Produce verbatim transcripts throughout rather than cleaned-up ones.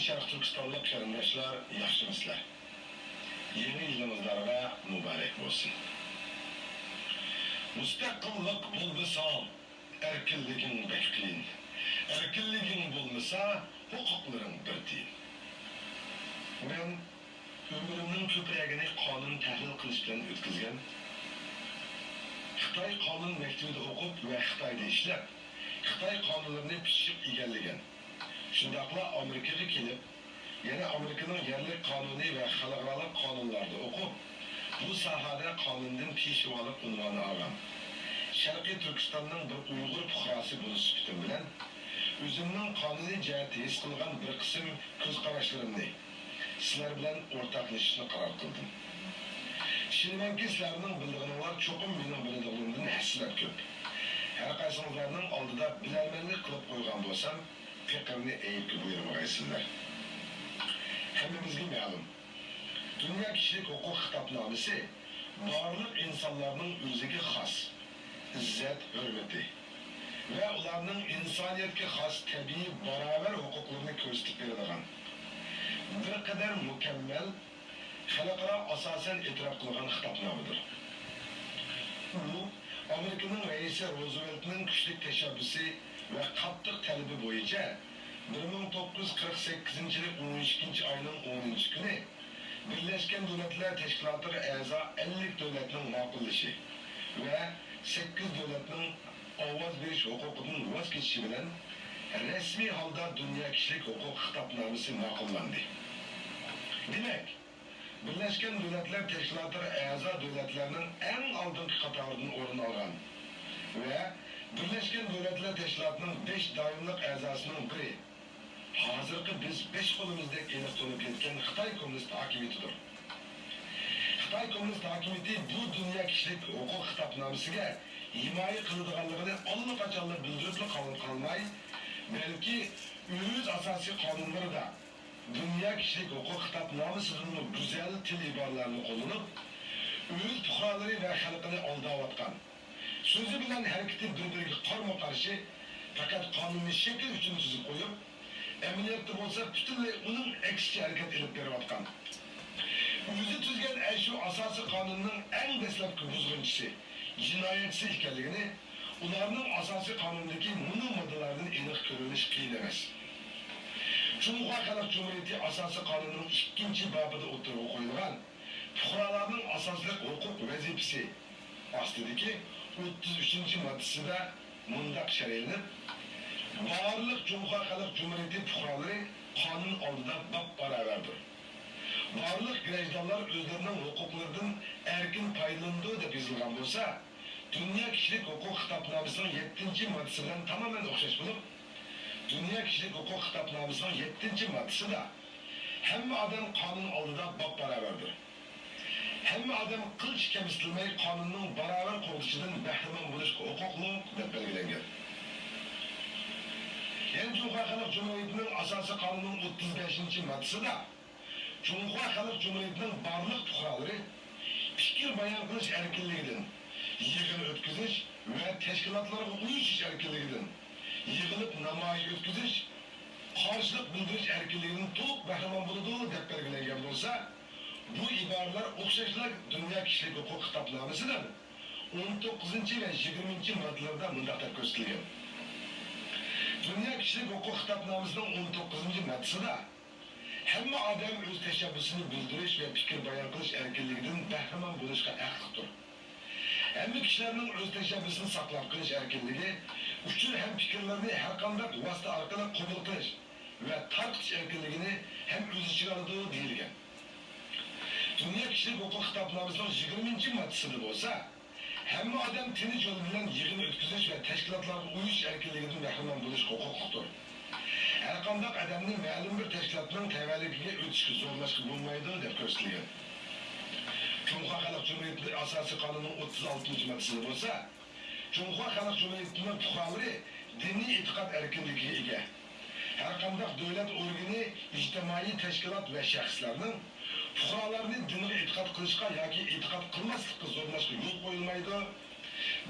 شەرقىي تۈركىستانلىق قېرىنداشلار، ياخشىمۇسىلەر؟ يېڭى يىلىڭىزلارغا مۇبارەك بولسۇن. مۇستەقىللىق بولمىسا، ئەركىنلىكىڭ بەك قىيىن. ئەركىنلىكىڭ بولمىسا، ھوقۇقلىرىڭ بىر تىيىن. مەن ئۆمرۈمنىڭ كۆپرەكىنى قانۇن تەھلىل قىلىش بىلەن ئۆتكۈزگەن. خىتاي قانۇن مەكتىۋىدە ئوقۇپ ۋە خىتايدا ئىشلەپ، خىتاي قانۇنلىرىنى پىششىق ئىگىلىگەن. شۇنداقلا ئامېرىكىغا كېلىپ، يەنە ئامېرىكىنىڭ يەرلىك قانۇنى ۋە خەلقئارالىق قانۇنلاردا ئوقۇپ، بۇ ساھەدە قانۇندىن پېشۋالىق ئۇنۋانى ئالغان. شەرقىي تۈركىستاننىڭ بىر ئۇيغۇر پۇقراسى بولۇش سۈپىتىم بىلەن، ئۆزۈمنىڭ قانۇنىي جەھەتتە ھېس قىلغان بىر قىسىم كۆز قاراشلىرىمنى سىلەر بىلەن ئورتاقلىشىشنى قارار قىلدىم. ئىشىنىمەنكى، سىلەرنىڭ بىلىدىغىنىڭلار چوقۇم مېنىڭ بىلىدىغىنىمدىن ھەسسىلەپ كۆپ. ھەرقايسىڭىزلارنىڭ ئالدىدا بىلەرمەنلىك قىلىپ قويغان بولسام، پېقىرنى ئەيىبكە بۇيرۇمىغايسىزلەر. ھەممىمىزگە مەلۇم، دۇنيا كىشىلىك ھوقۇق خىتابنامىسى بارلىق ئىنسانلارنىڭ ئۆزىگە خاس ئىززەت-ھۆرمىتى ۋە ئۇلارنىڭ ئىنسانىيەتكە خاس تەبىئىي باراۋەر ھوقۇقلىرىنى كۆرسىتىپ بېرىدىغان بىر قەدەر مۇكەممەل، خەلقئارا ئاساسەن ئېتىراپ قىلغان خىتابنامىدۇر. ئۇ ئامېرىكىنىڭ رەئىسى روزۋېلتنىڭ كۈچلۈك تەشەببۇسى ۋە قاتتىق تەلىپى بويىچە بىر مىڭ توققۇز يۈز قىرىق سەككىزىنچى يىلى ئون ئىككىنچى ئاينىڭ ئونىنچى كۈنى بىرلەشكەن دۆلەتلەر تەشكىلاتىغا ئەزا ئەللىك دۆلەتنىڭ ماقۇللىشى ۋە سەككىز دۆلەتنىڭ ئاۋاز بېرىش ھوقۇقىدىن ۋاز كېچىشى بىلەن رەسمىي ھالدا دۇنيا كىشىلىك ھوقۇق خىتابنامىسى ماقۇللاندى. دېمەك، بىرلەشكەن دۆلەتلەر تەشكىلاتىغا ئەزا دۆلەتلەرنىڭ ئەڭ ئالدىنقى قاتارىدىن ئورۇن ئالغان ۋە بىرلەشكەن دۆلەتلەر تەشكىلاتىنىڭ بەش دائىملىق ئەزاسىنىڭ بىرى، ھازىرقى بىز بەش قولىمىزدەك ئېنىق تونۇپ يەتكەن خىتاي كوممۇنىست ھاكىمىيىتىدۇر. خىتاي كوممۇنىست ھاكىمىيىتى بۇ دۇنيا كىشىلىك ھوقۇق خىتابنامىسىگە ھىمايە قىلىدىغانلىقىنى ئاللىقاچانلا بىلدۈرۈپلا قال-، قالماي، بەلكى ئۆز ئاساسىي قانۇنلىرىدا دۇنيا كىشىلىك ھوقۇق خىتابنامىسىدىنمۇ گۈزەل تىل ئىبارىلەرنى قوللىنىپ، ئۆز پۇقرالىرى ۋە خەلقىنى ئالداۋاتقان، سۆزى بىلەن ھەرىكىتى بىر-بىرىگە قارمۇ-قارشى، پەقەت قانۇننى شەكىل ئۈچۈن تۈزۈپ قويۇپ، ئەمەلىيەتتە بولسا پۈتۈنلەي ئۇنىڭ ئەكسىچە ھەرىكەت ئېلىپ بېرىۋاتقان، ئۆزى تۈزگەن ئەشۇ ئاساسىي قانۇننىڭ ئەڭ دەسلەپكى بۇزغۇنچىسى، جىنايەتچىسى ئىكەنلىكىنى، ئۇلارنىڭ ئاساسىي قانۇندىكى مۇنۇ ماددىلاردىن ئېنىق كۆرۈۋېلىش قىيىن ئەمەس. جۇڭخۇا خەلق جۇمھۇرىيىتى ئاساسىي قانۇنىنىڭ ئىككىنچى بابىدا ئوتتۇرىغا قويۇلغان پۇقرالارنىڭ ئاساسلىق ھوقۇق ۋەزىپىسى ئاستىدىكى ئوتتۇز ئۈچىنچى ماددىسىدا مۇنداق شەرھلىنىپ، بارلىق جۇڭخۇا خەلق جۇمھۇرىيىتى پۇقرالىرى قانۇن ئالدىدا باپباراۋەردۇر. بارلىق گىرەجدانلار ئۆزلىرىنىڭ ھوقۇقلىرىدىن ئەركىن پايدىلىنىدۇ، دەپ يېزىلغان بولسا، دۇنيا كىشىلىك ھوقۇق خىتابنامىسىنىڭ يەتتىنچى ماددىسى بىلەن تامامەن ئوخشاش بولۇپ، دۇنيا كىشىلىك ھوقۇق خىتابنامىسىنىڭ يەتتىنچى ماددىسىدا ھەممە ئادەم قانۇن ئالدىدا باپباراۋەردۇر. ھەممە ئادەم قىلچە كەمسىتىلمەي قانۇننىڭ باراۋەر قوغدىشىدىن بەھرىمەن بولۇشقا ھوقۇقلۇق، دەپ بەلگىلەنگەن. يەنە جۇڭخۇا خەلق جۇمھۇرىيىتىنىڭ ئاساسىي قانۇنىنىڭ ئوتتۇز بەشىنچى ماددىسىدا جۇڭخۇا خەلق جۇمھۇرىيىتىنىڭ بارلىق پۇقرالىرى پىكىر بايان قىلىش ئەركىنلىكىدىن، يىغىن ئۆتكۈزۈش ۋە تەشكىلاتلارغا ئۇيۇشۇش ئەركىنلىكىدىن، يىغىلىپ نامايىش ئۆتكۈزۈش، قارشىلىق بىلدۈرۈش ئەركىنلىكىدىن تولۇق بەھرىمەن بولىدۇ، دەپ بەلگىلەنگەن بولسا، بۇ ئىبارىلەر ئوخشاشلا دۇنيا كىشىلىك ھوقۇق خىتابنامىسىنىڭ ئون توققۇزىنچى ۋە يىگىرمىنچى ماددىلىرىدا مۇنداق دەپ كۆرسىتىلگەن: دۇنيا كىشىلىك ھوقۇق خىتابنامىسىنىڭ ئون توققۇزىنچى ماددىسىدا، ھەممە ئادەم ئۆز تەشەببۇسىنى بىلدۈرۈش ۋە پىكىر بايان قىلىش ئەركىنلىكىدىن بەھرىمەن بولۇشقا ھەقلىقتۇر. ھەممە كىشىلەرنىڭ ئۆز تەشەببۇسىنى ساقلاپ قېلىش ئەركىنلىكى، ئۇچۇر ھەم پىكىرلىرىنى ھەرقانداق ۋاسىتە ئارقىلىق قوبۇل قىلىش ۋە تارقىتىش ئەركىنلىكىنى ھەم ئۆز ئىچىگە ئالىدۇ، دېيىلگەن. دۇنيا كىشىلىك ھوقۇق خىتابنامىسىنىڭ يىگىرمىنچى ماددىسىدا بولسا، ھەممە ئادەم تىنچ يول بىلەن يىغىن ئۆتكۈزۈش ۋە تەشكىلاتلارغا ئۇيۇشۇش ئەركىنلىكىدىن بەھرىمەن بولۇشقا ھوقۇقلۇقتۇر. ھەرقانداق ئادەمنى مەلۇم بىر تەشكىلاتنىڭ تەۋەلىكىگە ئۆتۈشكە زورلاشقا بولمايدۇ، دەپ كۆرسىتىلگەن. جۇڭخۇا خەلق جۇمھۇرىيىتى ئاساسىي قانۇنىنىڭ ئوتتۇز ئالتىنچى ماددىسىدا بولسا، جۇڭخۇا خەلق جۇمھۇرىيىتىنىڭ پۇقرالىرى دىنىي ئېتىقاد ئەركىنلىكىگە ئىگە. ھەرقانداق دۆلەت ئورگىنى، ئىجتىمائىي تەشكىلات ۋە شەخسلەرنىڭ پۇقرالارنى دىنغا ئېتىقاد قىلىشقا ياكى ئېتىقاد قىلماسلىققا زورلاشقا يول قويۇلمايدۇ.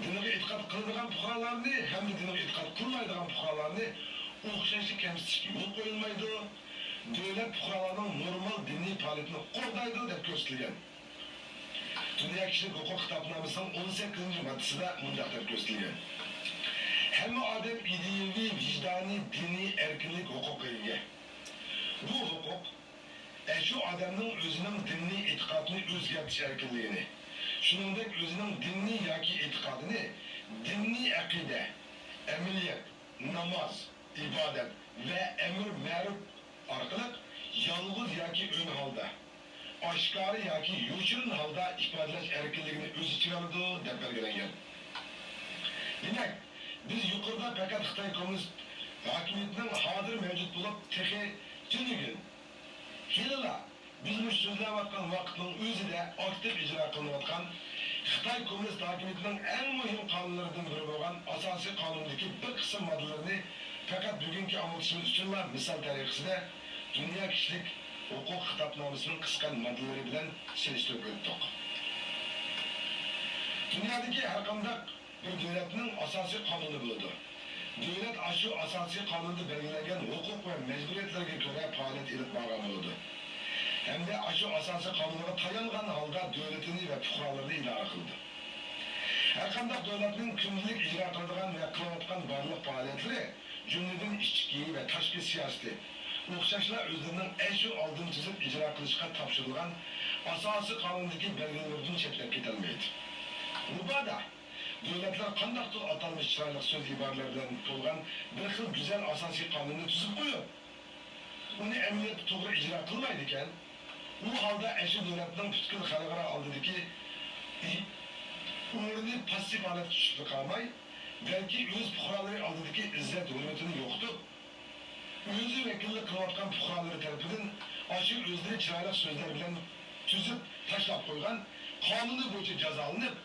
دىنغا ئېتىقاد قىلىدىغان پۇقرالارنى ھەمدە دىنغا ئېتىقاد قىلمايدىغان پۇقرالارنى ئوخشاشلا كەمسىتىشكە يول قويۇلمايدۇ. دۆلەت پۇقرالارنىڭ نورمال دىنىي پائالىيىتىنى قوغدايدۇ دەپ كۆرسىتىلگەن. دۇنيا كىشىلىك ھوقۇق خىتابنامىسىنىڭ ئون سەككىزىنچى ماددىسىدا مۇنداق دەپ كۆرسىتىلگەن: ھەممە ئادەم ئىدىيەۋى، ۋىجدانىي، دىنىي ئەركىنلىك ھوقۇقىغا ئىگە. بۇ ھوقۇق ئەشۇ ئادەمنىڭ ئۆزىنىڭ دىنىي ئېتىقادىنى ئۆزگەرتىش ئەركىنلىكىنى، شۇنىڭدەك ئۆزىنىڭ دىنىي ياكى ئېتىقادىنى دىنىي ئەقىدە، ئەمەلىيەت، ناماز، ئىبادەت ۋە ئەمر مەرۇپ ئارقىلىق يالغۇز ياكى ئۆڭ ھالدا، ئاشكارا ياكى يوشۇرۇن ھالدا ئىپادىلەش ئەركىنلىكىنى ئۆز ئىچىگە ئالىدۇ، دەپ بەلگىلەنگەن. دېمەك، بىز يۇقىرىدا پەقەت خىتاي كوممۇنىست ھاكىمىيىتىنىڭ ھازىر مەۋجۇت بولۇپ، تېخى تۈنۈگۈن، ھېلىلا بىز مۇشۇ سۆزلەۋاتقان ۋاقىتنىڭ ئۆزىدە ئاكتىپ ئىجرا قىلىنىۋاتقان خىتاي كوممۇنىست ھاكىمىيىتىنىڭ ئەڭ مۇھىم قانۇنلىرىدىن بىرى بولغان ئاساسىي قانۇندىكى بىر قىسىم ماددىلىرىنى پەقەت بۈگۈنكى ئاڭلىتىشىمىز ئۈچۈنلا مىسال تەرىقىسىدە دۇنيا كىشىلىك ھوقۇق خىتابنامىسىنىڭ قىسقا ماددىلىرى بىلەن سېلىشتۇرۇپ ئۆتتۇق. دۇنيادىكى ھەرقانداق بىر دۆلەتنىڭ ئاساسىي قانۇنى بولىدۇ. دۆلەت ئاشۇ ئاساسىي قانۇندا بەلگىلەنگەن ھوقۇق ۋە مەجبۇرىيەتلەرگە كۆرە پائالىيەت ئېلىپ بارغان بولىدۇ. ھەمدە ئاشۇ ئاساسىي قانۇنغا تايانغان ھالدا دۆلىتىنى ۋە پۇقرالىرىنى ئىدارە قىلىدۇ. ھەرقانداق دۆلەتنىڭ كۈندىلىك ئىجرا قىلىدىغان ۋە قىلىۋاتقان بارلىق پائالىيەتلىرى، جۈملىدىن ئىچكى ۋە تاشقى سىياسىتى، ئوخشاشلا ئۆزلىرىنىڭ ئەشۇ ئالدىن تۈزۈپ ئىجرا قىلىشقا تاپشۇرۇلغان ئاساسىي قانۇندىكى بەلگىلىمىلىرىدىن چەتنەپ كېتەلمەيدۇ. مۇبادا دۆلەتلەر قانداقتۇر ئاتالمىش چىرايلىق سۆز ئىبارىلەر بىلەن تولغان بىر خىل گۈزەل ئاساسىي قانۇننى تۈزۈپ قويۇپ، ئۇنى ئەمەلىيەتتە توغرا ئىجرا قىلمايدىكەن، ئۇ ھالدا ئەشۇ دۆلەتنىڭ پۈتكۈل خەلقئارا ئالدىدىكى ئورنى پاسسىپ ھالەتكە چۈشۈپلا قالماي، بەلكى ئۆز پۇقرالىرى ئالدىدىكى ئىززەت-ھۆرمىتىنى يوقىتىپ، ئۆزى ۋەكىللىك قىلىۋاتقان پۇقرالىرى تەرىپىدىن ئاشۇ ئۆزلىرى چىرايلىق سۆزلەر بىلەن تۈزۈپ تاشلاپ قويغان قانۇنى بويىچە جازالىنىپ،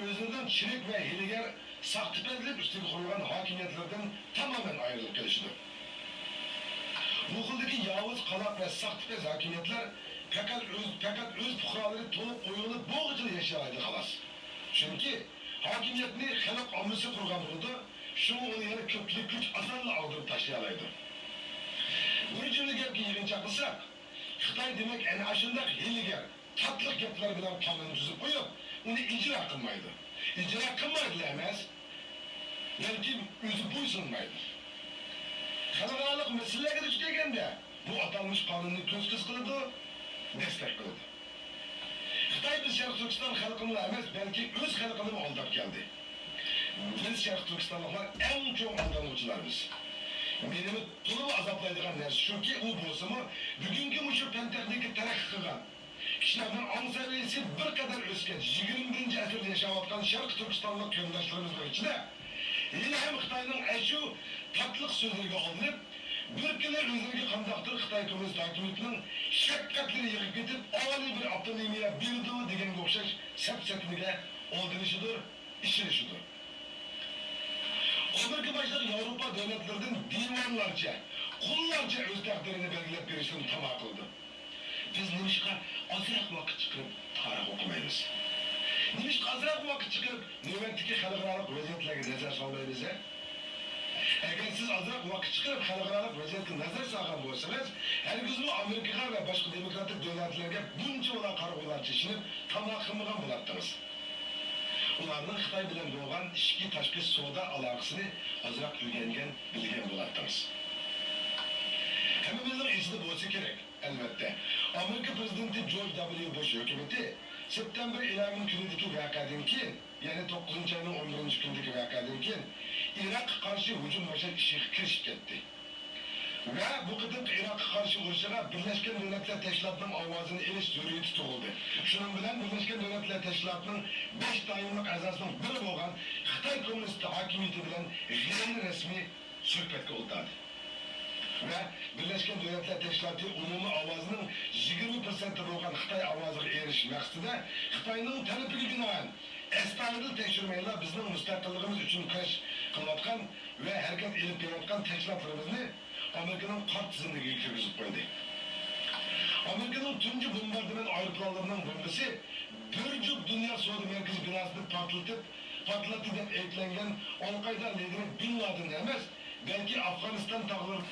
ئۆزىنىڭ چىرىك ۋە ھىيلىگەر ساختىپەزلىك ئۈستىگە قۇرۇلغان ھاكىمىيەتلىرىدىن تامامەن ئايرىلىپ قېلىشىدۇ. بۇ خىلدىكى ياۋۇز، قالاق ۋە ساختىپەز ھاكىمىيەتلەر پەقەت ئۆز، پەقەت ئۆز پۇقرالىرى تولۇق ئويۇنلۇق بولغۇچىلا ياشىيالايدۇ، خالاس. چۈنكى ھاكىمىيەتنى خەلق ئاممىسى قۇرغان بولىدۇ، شۇڭا ئۇنى يەنە كۆپچىلىك كۈچ ئاسانلا ئاغدۇرۇپ تاشلىيالايدۇ. بىر جۈملە گەپكە يىغىنچاقلىساق، خىتاي دېمەك ئەنە ئاشۇنداق ھىيلىگەر، تاتلىق گەپلەر بىلەن قانۇن تۈزۈپ قويۇپ، ئۇنى ئىجرا قىلمايدۇ. ئىجرا قىلمايدىلا ئەمەس، بەلكىم ئۆزى بويسۇنمايدۇ. خەلقئارالىق مەسىلىلەرگە دۇچ كەلگەندە، بۇ ئاتالمىش قانۇننى كۆز-كۆز قىلىدۇ، دەستەك قىلىدۇ. خىتاي بىز شەرقىي تۈركىستان خەلقىنىلا ئەمەس، بەلكى ئۆز خەلقىنىمۇ ئالداپ كەلدى. بىز شەرقىي تۈركىستانلىقلار ئەڭ چوڭ ئالدانغۇچىلارمىز. مېنىمۇ تولىمۇ ئازابلايدىغان نەرسە شۇكى، ئۇ بولسىمۇ بۈگۈنكى مۇشۇ پەن-تېخنىكا تەرەققىي قىلغان، كىشىلەرنىڭ ئاڭ سەۋىيەسى بىر قەدەر ئۆسكەن، يىگىرمە بىرىنچى ئەسىردە ياشاۋاتقان شەرقىي تۈركىستانلىق قېرىنداشلىرىمىزنىڭ ئىچىدە ھېلىھەم خىتاينىڭ ئەشۇ تاتلىق سۆزلىرىگە ئالدىنىپ، بىر كۈنى ئۆزلىرىگە قانداقتۇر خىتاي كوممۇنىست ھاكىمىيىتىنىڭ شەپقەتلىرى يېغىپ كېتىپ، ئالىي بىر ئاپتونومىيە بېرىدۇ دېگەنگە ئوخشاش سەپسەتمىگە ئالدىنىشىدۇر، ئىشىنىشىدۇر. ئامېرىكا باشلىق ياۋروپا دۆلەتلىرىدىن دىۋانلارچە، قۇللارچە ئۆز تەقدىرىنى بەلگىلەپ بېرىشتىن تاما قىلىدۇ. بىز نېمىشقا ئازراق ۋاقىت چىقىرىپ تارىخ ئوقۇمايمىز؟ نېمىشقا ئازراق ۋاقىت چىقىرىپ نۆۋەتتىكى خەلقئارالىق ۋەزىيەتلەرگە نەزەر سالمايمىز، ھە؟ ئەگەر سىز ئازراق ۋاقىت چىقىرىپ خەلقئارالىق ۋەزىيەتكە نەزەر سالغان بولسىڭىز، ھەرگىزمۇ ئامېرىكىغا ۋە باشقا دېموكراتىك دۆلەتلەرگە بۇنچىۋالا قارىغۇلارچە ئىشىنىپ تاما قىلمىغان بولاتتىڭىز. ئۇلارنىڭ خىتاي بىلەن بولغان ئىچكى تاشقى سودا ئالاقىسىنى ئازراق ئۆگەنگەن، بىلگەن بولاتتىڭىز. ھەممىمىزنىڭ ئېسىدە بولسا كېرەك، ئەلۋەتتە، ئامېرىكا پىرېزىدېنتى جورج دابليۇ بۇش ھۆكۈمىتى سېپتەمبىر ئېلانىنىڭ كۈنىدىكى ۋەقەدىن كېيىن، يەنى توققۇزىنچى ئاينىڭ ئون بىرىنچى كۈنىدىكى ۋەقەدىن كېيىن، ئىراققا قارشى ھۇجۇم باشلاش ئىشىغا كىرىشىپ كەتتى. ۋە بۇ قېتىمقى ئىراققا قارشى ئۇرۇشىغا بىرلەشكەن دۆلەتلەر تەشكىلاتىنىڭ ئاۋازىنى ئېلىش زۆرۈرىيىتى تۇغۇلدى. شۇنىڭ بىلەن بىرلەشكەن دۆلەتلەر تەشكىلاتىنىڭ بەش دائىملىق ئەزاسىنىڭ بىرى بولغان خىتاي كوممۇنىست ھاكىمىيىتى بىلەن غەيرىي رەسمىي سۆھبەتكە ئولتۇردى. ۋە بىرلەشكەن دۆلەتلەر تەشكىلاتى ئومۇمىي ئاۋازىنىڭ يىگىرمە پىرسەنتى بولغان خىتاي ئاۋازىغا ئېرىشىش مەقسىتىدە خىتاينىڭ تەلىپىگە بىنائەن، ئەستايىدىل تەكشۈرمەيلا بىزنىڭ مۇستەقىللىقىمىز ئۈچۈن كۈرەش قىلىۋاتقان ۋە ھەرىكەت ئېلىپ بېرىۋاتقان تەشكىلاتلىرىمىزنى ئامېرىكىنىڭ قارا تىزىملىكىگە كىرگۈزۈپ قويدى. ئامېرىكىنىڭ تۇنجى بومباردىمان ئايروپىلانلىرىنىڭ بومبىسى بىر جۈپ دۇنيا سودا مەركىزى بىناسىنى پارتلىتىپ، پارتلاتتى دەپ ئەيىبلەنگەن ئالقايدا لىدىرى بىن لادىننى ئەمەس، بەلكى ئافغانىستان تاغلىرى